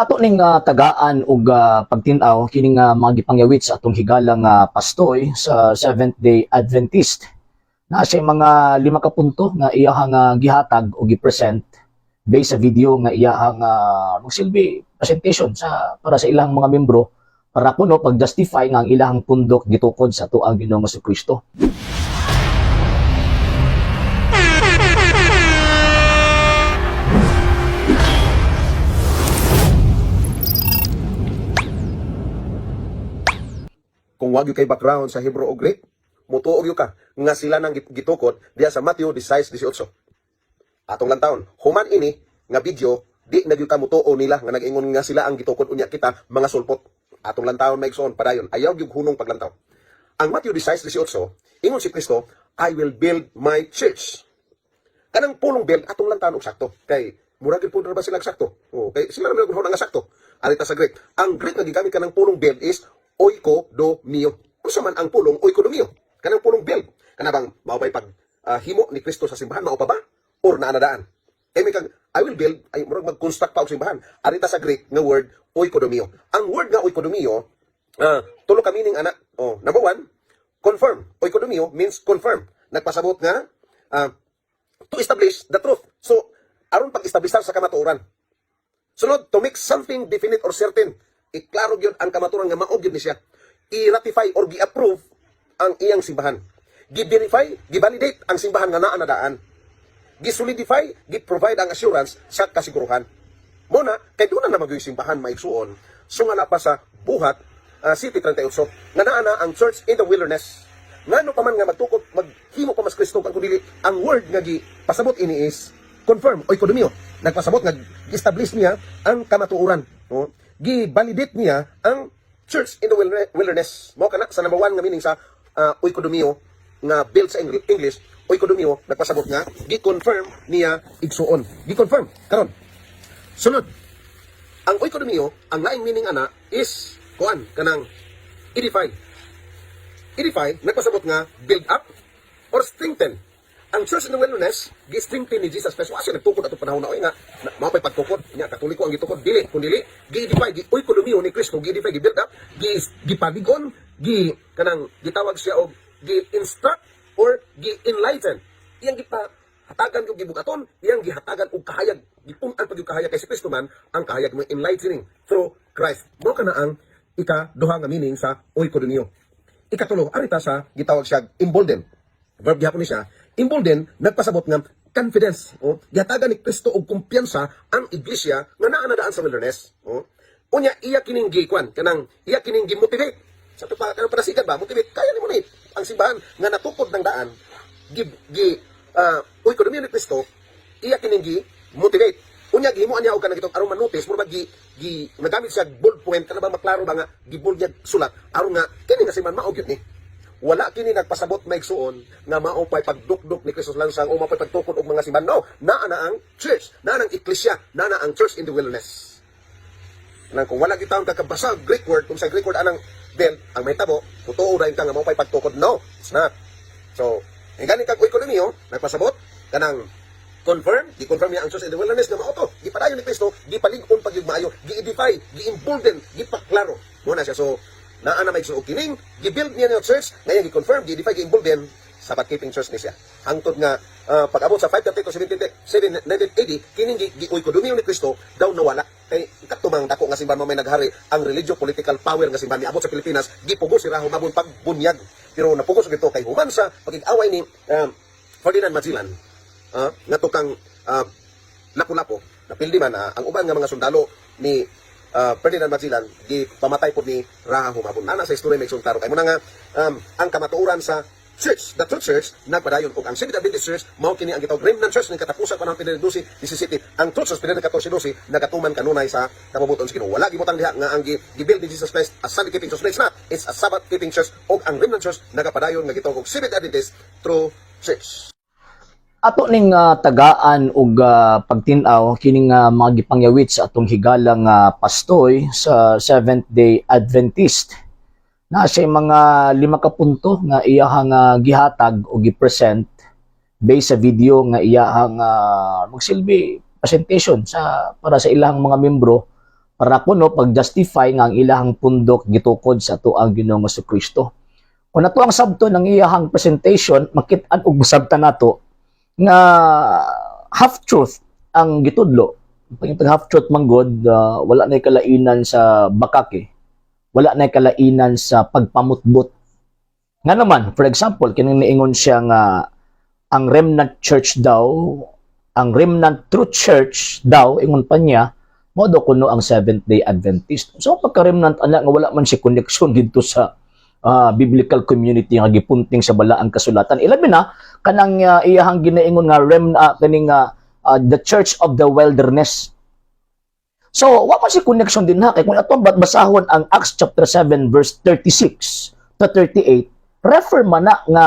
Ato ning tagaan og pagtin-aw kining mga gipangyawit sa atong higalang pastoy sa Seventh Day Adventist. Naa siya mga lima ka punto nga iyahang gihatag o gi-present based sa video nga iyahang magsilbi presentation sa para sa ilang mga membro para kuno pag-justify nga ang ilahang pundok gitukod sa atuang Ginoong Kristo. Kung wag gyud kay background sa Hebrew o Greek, mutuo gyud ka nga sila nang gitukod diya sa Matthew 16:18. Atong lang taon, human ini nga video, di na gyud ka mutuo nila nga nag-ingon nga sila ang gitukod, unya kita mga sulpot. Atong lang taon, maigsoon, padayon. Ayaw gyud hunong paglantaw. Ang Matthew 16:18, ingon si Kristo, "I will build my church." Kanang pulong "build", atong lang taon og sakto. Kay mura gyud pud ra ba sila og sakto? Oh, kay sila ra man nga sakto. Arita sa Greek. Ang Greek nga gigamit kanang pulong "build" is oikodomio. Unsa man ang pulong oikodomio? Kanang pulong "build". Kana bang mao bay pag himo ni Kristo sa simbahan, mao pa ba? Or naa na daan? Kay may kag "I will build" ay murag mag-construct pa og simbahan. Arita sa Greek nga word oikodomio. Ang word nga oikodomio, tulo ka meaning ana. Oh, number one, confirm. Oikodomio means confirm. Nagpasabot nga to establish the truth. So, aron pag-establisar sa kamatuoran. Sunod, to make something definite or certain. Iklaro gyud ang kamatuoran nga mao gyud ni siya. I-ratify or gi-approve ang iyang simbahan. Gi-verify, gi-validate ang simbahan nga naa na daan. Gi-solidify, gi-provide ang assurance sa kasiguruhan. Muna, kay doon na naman yung simbahan, maigsuon, sungala pa sa Buhat City 38, nga naa na ang church in the wilderness. Ngano pa man nga magtukod, maghimo pa mas Kristo kang kundili, ang word nga gi pasabot ini is confirm, oikodomio. Nagpasabot nga gi-establish niya ang kamatuoran. No? Gi-validate niya ang church in the wilderness. Mao kana sa number one nga meaning sa oikodomio nga "build" sa English, oikodomio nagpasabot nga gi-confirm niya, igsuon. Gi-confirm. Karon, sunod, ang oikodomio, ang laing meaning ana is kuan kanang edify. Edify nagpasabot nga build up or strengthen. Ang church in the wilderness, gi-strengthen ni Jesus Christ. Wa siya nagtukod atong panahon na oy nga mao pay pagtukod. Nya Katoliko ang gitukod, dili, kun dili gi-edify, gi oikodomio ni Kristo, gi-edify, gi-build up, gi gipalig-on, gi kanang gitawag siya og gi-instruct or gi-enlighten. Iyang gipa hatagan og gibugaton, iyang gihatagan og kahayag, gipun-an pag yung kahayag kay si Kristo man ang kahayag mo, enlightening through Christ. Mao kana ang ika-duha nga meaning sa oikodomio. Ikatulo, arita sa gitawag siya embolden. Verb gihapon ni siya. Embolden nagpasabot nga confidence. Oh, gihatagan ni Kristo og kumpiyansa ang iglesia nga naa na daan sa wilderness. Oh. Unya iya kining gikuan kanang iya kining gi-motivate. Sa to pa kanang panasigan ba, motivate kaya nimo ni ang simbahan nga natukod ng daan, gi gi oikodomia ni Kristo, iya kining gi motivate. Unya gihimuan niya og kanang gitong aron manotice, mura ba gi gi nagamit siya bold point, kana ba maklaro ba nga gi-bold niya sulat aron nga kini nga simbahan mao gyud ni. Wala kini nagpasabot, maigsuon, nga mao pay pagdukduk ni Kristo lansang o mao pay pagtukod og mga simbahan. No, naa na ang church, naa na ang iglesia, naa na ang church in the wilderness. Nang kung wala kita kakabasa Greek word, kung sa Greek word anang "build", ang mahitabo, totoo ra ka nga mao pay pagtukod. No, it's not. So, gani kag oikodomio, nagpasabot kanang confirm, gi-confirm niya ang church in the wilderness nga mao to. Gipadayon ni Kristo, gipalig-on pag maayo, gi-edify, gi-embolden, gipaklaro. Mo na siya. So, naa na may suog kining gi-build niya ng church, ngayon gi-confirm, gi-edify, gi-embolden, Sabbath keeping church ni siya. Hangtod nga pag-abot sa 530 to 77 19 AD, kining gi-oikodomio ni Kristo daw nawala. Kay katumang dako nga simbahan mo may naghari ang religio political power nga simbahan niabot sa Pilipinas, gipugos si Raha Humabon pagbunyag. Pero napugos og ito kay human sa pagig-away ni Ferdinand Magellan ngadto kang Lapu-Lapu, napildi man ang uban nga mga sundalo ni Ferdinand Magellan gipamatay pod ni Raha Humabon. Ana sa istorya may klaro kay mo na nga ang kamatuoran sa church, the true church, nagpadayon og ang Seventh Adventist Church mao kini ang gitawag remnant church ning katapusan panahon 12 17. Ang true church 14 12 nagatuman kanunay sa kabubuton sa Ginoo. Wala gibutang diha nga ang gi-build ni Jesus Christ as Sunday keeping church. No, it's not. It's a Sabbath keeping church og ang remnant church nagapadayon nga gitawag og Seventh Adventist true church. Ato ning tagaan og pagtin-aw kining mga gipangyawit sa atong higalang pastoy sa Seventh Day Adventist. Naa siya mga lima ka punto nga iyahang gihatag o gi-present based sa video nga iyahang magsilbi presentation sa para sa ilang mga membro. Para kuno pag-justify nga ang ilahang pundok gitukod sa atoang Ginoong Kristo. Kung ato ang sabton ng iyahang presentation, makit-an og masabtan nato nga half truth ang gitudlo. Pag half truth man gud, wala na kalainan sa bakak eh. Wala na kalainan sa pagpamutbot. Nga naman, for example, kining niingon siya nga ang remnant church daw, ang remnant true church daw, ingon pa niya, mao daw kuno ang Seventh Day Adventist. So pagka remnant ana nga wala man si connection dito sa biblical community nga gipunting sa balaang kasulatan. Ilabi na kanang iyahang ginaingon nga rem kaning the Church of the Wilderness. So, wa man si connection din ha kay kung atong basahon ang Acts chapter 7 verse 36 to 38, refer man na nga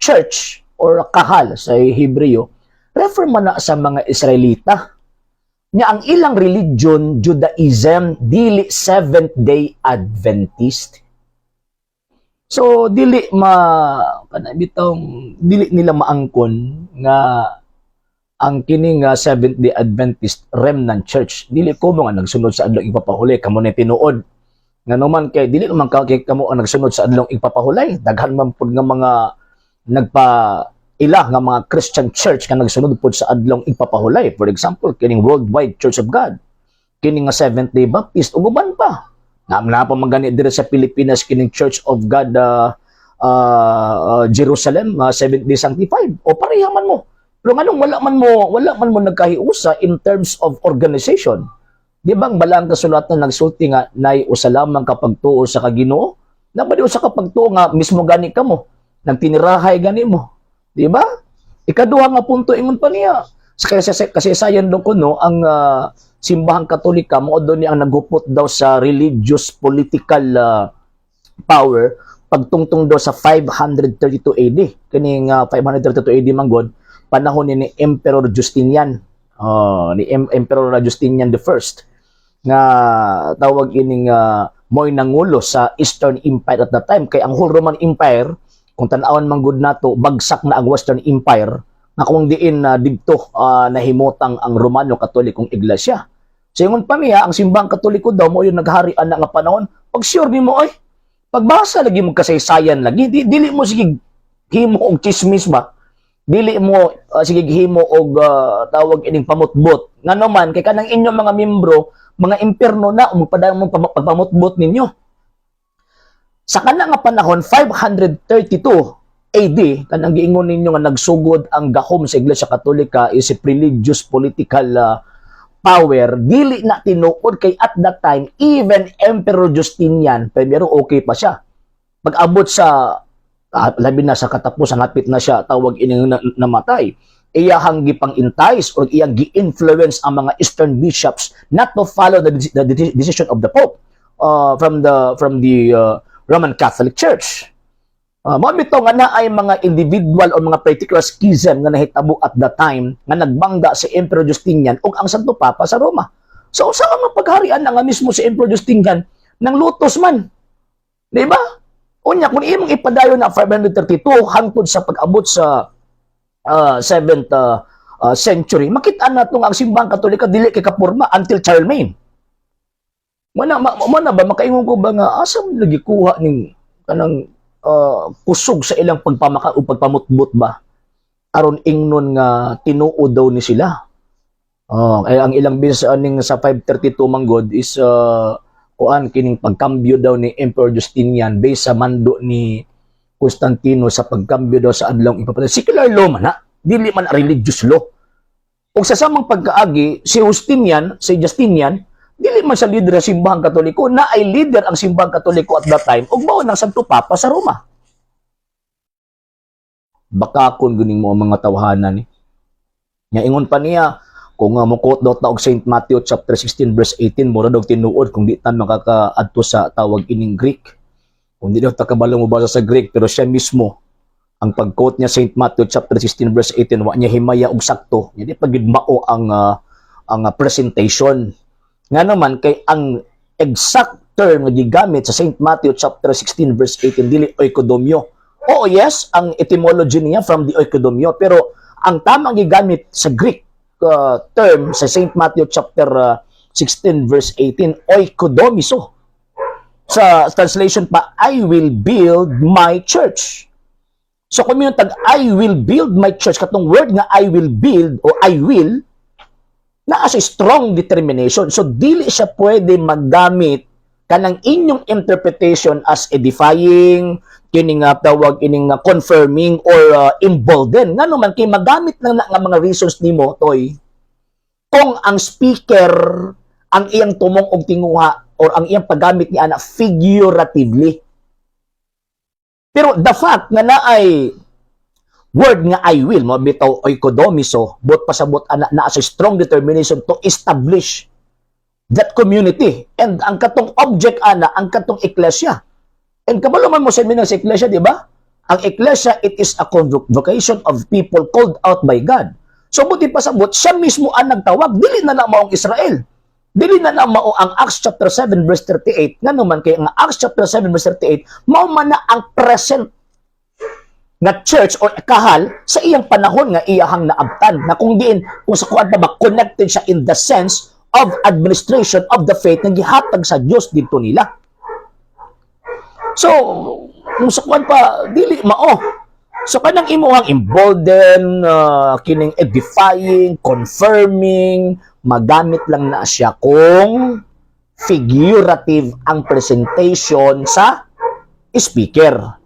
church or kahal sa Hebreo, refer man na sa mga Israelita. Nya ang ilang religion, Judaism, dili Seventh Day Adventist. So dili ma kana bitong dili nila maangkon nga ang kini nga Seventh Day Adventist Remnant Church. Dili ko mga nagsunod sa adlaw igpapahuli, kamo na tinuod. Ngano man kay dili naman ka kay kamo ang nagsunod sa adlaw igpapahulay. Daghan man pud nga mga nagpa ila nga mga Christian church nga nagsunod pud sa adlong igpapahulay. For example, kining Worldwide Church of God, kining nga Seventh Day Baptist ug uban pa. Na na pa man gani diri sa Pilipinas kining Church of God Jerusalem, Seventh Day Sanctified. O pareha man mo. Pero nganong wala man mo nagkahiusa in terms of organization? Di ba ang balaang kasulatan nagsulti nga nay usa lamang ka pagtuo sa Ginoo? Naa ba di usa ka pagtuo nga mismo gani kamo nagtinirahay gani mo? Di ba? Ikaduha nga punto, ingon pa niya. Sa kasi kasaysayan daw kuno ang simbahang Katolika mao daw ni ang naghupot daw sa religious political power pagtungtong daw sa 532 AD. Kining 532 AD man gud, panahon ni Emperor Justinian. Oh, ni Emperor Justinian the First nga tawag ining mo'y nangulo sa Eastern Empire at that time, kay ang whole Roman Empire, kung tan-awan man gud nato, bagsak na ang Western Empire nga kung diin na didto nahimutang ang Romano Katolikong Iglesia. So ingon pa niya, ang simbahang Katoliko daw mao yung naghari ana nga panahon. Pag sure nimo oy, pagbasa lagi mo kasaysayan lagi, dili mo sige himo og chismis ba? Dili mo sige himo og tawag ining pamutbot. Ngano man kay kanang inyong mga membro, mga impierno na magpadayon mo pagpamutbot ninyo. Sa kana nga panahon, 532 AD, kanang giingon ninyo nga nagsugod ang gahom sa Iglesia Katolika is a religious political power, dili na tinuod kay at that time even Emperor Justinian, pero okay pa siya. Pag-abot sa labi na sa katapusan, hapit na siya tawag ining namatay, iyahang gipang-entice or iyang gi-influence ang mga Eastern bishops not to follow the decision of the Pope from the Roman Catholic Church. Mao bitaw nga naay mga individual o mga particular schism nga nahitabo at that time nga nagbangga si Emperor Justinian ug ang Santo Papa sa Roma. So usa ka nga pagharian na nga mismo si Emperor Justinian nang lutos man. Di ba? Unya kung imong ipadayon na 532 hangtod sa pag-abot sa 7th century, makita nato nga ang simbahang Katolika dili kay kapurma until Charlemagne. Mana ba makaingon ko ba nga asa man lagi kuha ning kanang kusog sa ilang pagpamaka o pagpamutbot ba aron ingnon nga tinuod daw ni sila? Oh, ay ang ilang bis aning sa 532 manggod is kuan kining pagkambyo daw ni Emperor Justinian based sa mando ni Constantino sa pagkambyo daw sa adlong ipapatay. Secular law man na, dili man religious law. Ug sa samang pagkaagi, si Justinian, si Justinian, dili man siya leader sa simbahang Katoliko, na ay leader ang simbahang Katoliko at that time, ug mao ng Santo Papa sa Roma. Baka kun guning mo ang mga tawhanan ni. Nya ingon pa niya, kung mukot daw ta og St. Matthew chapter 16 verse 18, mura daw tinuod kung di ta makakaadto sa tawag ining Greek. Kung di daw ta kabalo mo basa sa Greek, pero siya mismo ang pag-quote niya St. Matthew chapter 16 verse 18, wa niya himaya og sakto. Hindi pa gid mao ang presentation. Nga naman kay ang exact term nga gigamit sa St. Matthew chapter 16 verse 18 dili oikodomio. Oo, yes, ang etymology niya from the oikodomio, pero ang tamang gigamit sa Greek term sa St. Matthew chapter 16 verse 18, oikodomiso. Sa translation pa, "I will build my church." So kung yung tag "I will build my church," katong word nga "I will build" o "I will," naa sa strong determination. So dili siya pwede maggamit kanang inyong interpretation as edifying, kining tawag ining confirming or embolden. Ngano man kay magamit lang na nga mga reasons nimo, Toy, kung ang speaker ang iyang tumong og tinguha or ang iyang paggamit ni ana figuratively. Pero the fact nga naay word nga "I will," mo bitaw oikodomiso, buot pasabot ana naa sa strong determination to establish that community. And ang katong object ana, ang katong eklesia. And kabalo man mo sa sa eklesia, di ba? Ang eklesia, it is a convocation of people called out by God. So buti pasabot, siya mismo ang nagtawag, dili na na maong Israel. Dili na na mao ang Acts chapter 7 verse 38. Ngano man kay ang Acts chapter 7 verse 38 mao man na ang present nga church or kahal sa iyang panahon nga iyahang naabtan, na kung diin kung sa kuan pa ba connected siya in the sense of administration of the faith nga gihatag sa Dios didto nila. So, kung sa kuan pa, dili mao. So kanang imuhang embolden, kining edifying, confirming, magamit lang na siya kung figurative ang presentation sa speaker.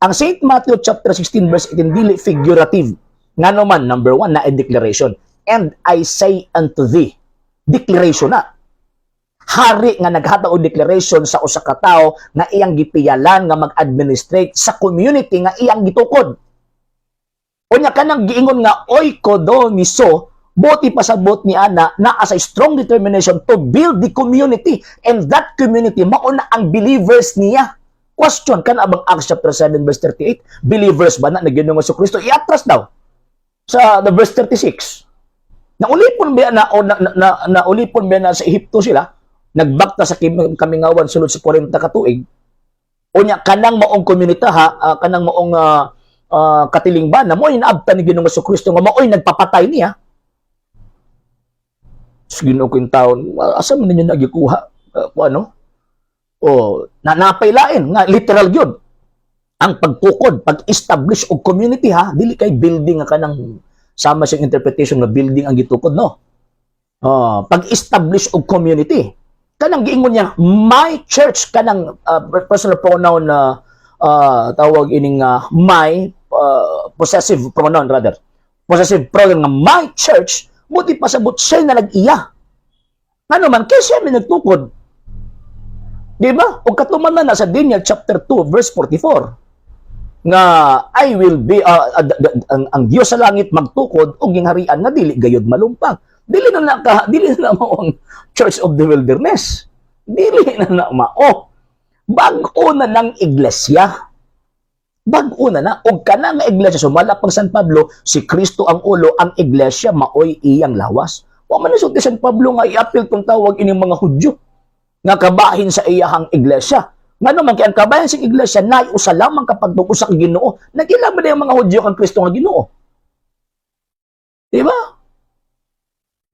Ang St. Matthew chapter 16 verse 18 dili figurative. Ngano man, number one, na declaration. "And I say unto thee." Declaration na. Hari nga naghatag og declaration sa usa ka tawo nga iyang gipiyalan nga mag-administrate sa community nga iyang gitukod. Unya kanang giingon nga oikodomiso, buot pasabot ni ana naa sa strong determination to build the community, and that community mao na ang believers niya. Question, kana bang Acts chapter 7 verse 38, believers ba na na Ginoong Kristo? I-atras daw sa the verse 36. Naulipon ba na o na, naulipon ba na sa Ehipto sila? Nagbakta sa kamingawan sulod sa 40 ka tuig. Unya kanang maong komunita ha, kanang maong katilingban na mo'y naabtan ni Ginoong Kristo nga mao'y nagpapatay niya. Sa Ginoo ko yung taon, asa man ninyo nagikuha? Ano? O, na napailain nga literal gyud. Ang pagtukod, pag-establish og community ha, dili kay building nga kanang sama siyang interpretation nga building ang gitukod, no. Oh, pag-establish og community. Kanang giingon niya, "my church," kanang personal pronoun na tawag ining my, possessive pronoun rather. Possessive pronoun nga "my church," buot pasabot siya na nag-iya. Ano man, kaya siya may nagtukod. Di ba? O katuman na nasa Daniel chapter 2 verse 44 nga I will be ang Dios sa langit magtukod og gingharian nga dili gayud malumpang. Dili na na mao ang Church of the Wilderness. Dili na na mao. Bag-o na ng iglesia. Bag-o na na og kana nga iglesia, sumala pang San Pablo, si Kristo ang ulo, ang iglesia maoy iyang lawas. Wa man ni San Pablo nga iapil tong tawag ining mga Hudyo nga kabahin sa iyahang iglesia. Ngano man kay ang kabahin sa iglesia nay usa lamang kapag usa ka Ginoo. Nagila ba na yung mga Hudyo kang Kristo nga Ginoo? Di ba?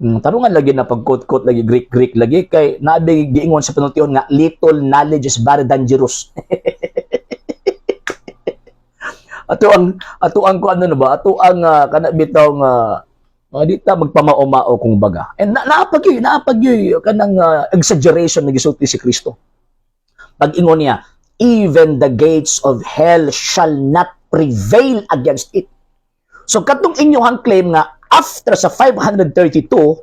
Tarungan lagi na pag-quote-quote lagi Greek Greek lagi kay nabi giingon sa panultion nga little knowledge is very dangerous. Ato ang ko ano na ba? Ato ang kana bitaw nga mga di ta magpamao-mao kung baga. And na, naapagyoy kanang exaggeration na gisulti si Kristo. Pag-ingon niya, "Even the gates of hell shall not prevail against it." So katong inyong claim nga after sa 532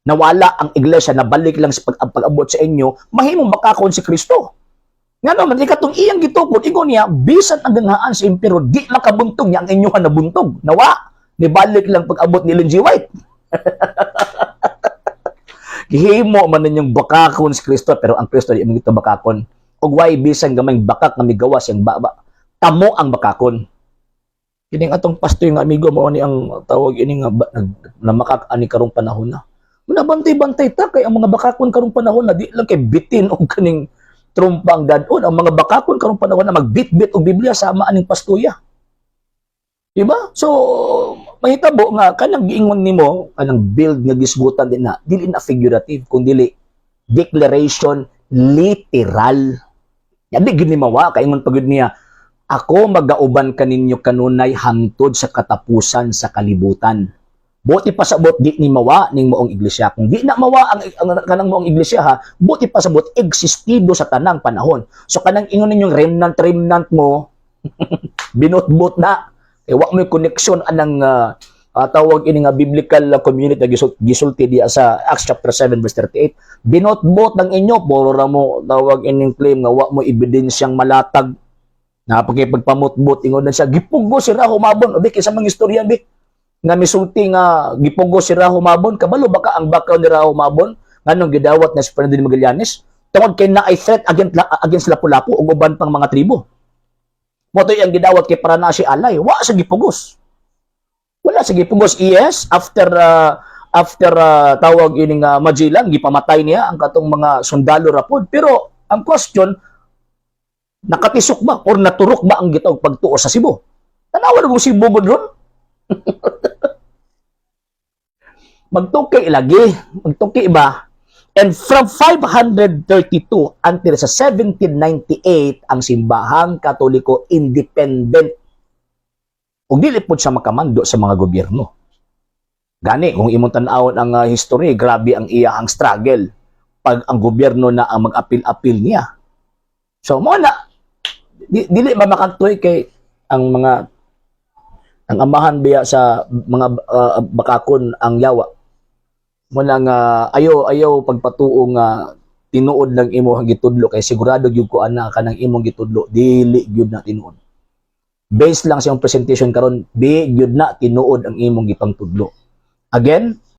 nawala ang iglesia, nabalik lang sa pag-abot sa inyo, mahimong makakon si Kristo. Nga naman, katong iyang gitukod, ingon niya, bisan ang ganghaan sa imperyo, di makabuntog niya ang inyong nabuntog. Nawa, nibalik lang pag-abot ni Ellen G. White. Gihimo man ninyong bakakon si Kristo, pero ang Kristo di man ito bakakon. Ug way bisan gamay bakak nga migawas siyang baba. Kamo ang bakakon. Kining atong pastoy nga amigo mo ni ang tawag ini nga namakak ani karong panahon na. Munabantay-bantay ta kay ang mga bakakon karong panahon na di lang kay bitin og kaning trumpang dadon, ang mga bakakon karong panahon na magbitbit og Biblia sama aning pastoya. Diba? So, mahitabo nga kanang giingon nimo, kanang build nga gisgutan din na, dili na figurative kung dili declaration literal. Ya di gid ni mawa kay ingon pa gud niya, "Ako magauban kaninyo kanunay hangtod sa katapusan sa kalibutan." Buot pasabot, di ni mawa ning maong iglesia. Kung di na mawa ang kanang maong iglesia ha, buot pasabot existido sa tanang panahon. So kanang ingon ninyong remnant remnant mo, binotbot na. Eh, wa mo connection anang tawag ini nga biblical community na gisulti diya sa Acts chapter 7 verse 38. Binotbot ng inyo, puro ra mo tawag ining claim nga wa mo ebidensyang malatag. Napakipagpamutbot ingon na siya, gipugo si Rajo Mabon. Obi kaysa mga istorya bi nga misulti nga gipugo si Rajo Mabon, kabalo ba ka ang background ni Rajo Mabon nganong gidawat na si Fernando de Magallanes? Tungod kay naay threat against Lapu-Lapu ug uban pang mga tribo. Mao to ang gidawat kay para na si alay, wa sa gipugos. Wala sa gipugos. Yes, after tawag ini nga Magellan, gipamatay niya ang katong mga sundalo rapod. Pero ang question, nakatisok ba or naturok ba ang gitawag pagtuo sa Cebu? Tanawa na mo Cebu mo ron? Magtuki lagi, magtuki ba? And from 532 until sa 1798, ang Simbahang Katoliko independent. Ug dili pod siya makamando sa mga gobyerno. Gani, kung imong tan-awon ang history, grabe ang iyahang struggle pag ang gobyerno na ang mag-apil-apil niya. So, mo na, dili ba makaktuoy kay ang mga ang amahan biya sa mga bakakon ang yawa? Mo na nga ayo ayo pagpatuo nga tinuod ng imong gitudlo kay sigurado gyud ko ana kanang imong gitudlo dili gyud na tinuod. Based lang sa imong presentation karon, di gyud na tinuod ang imong gipangtudlo. Again,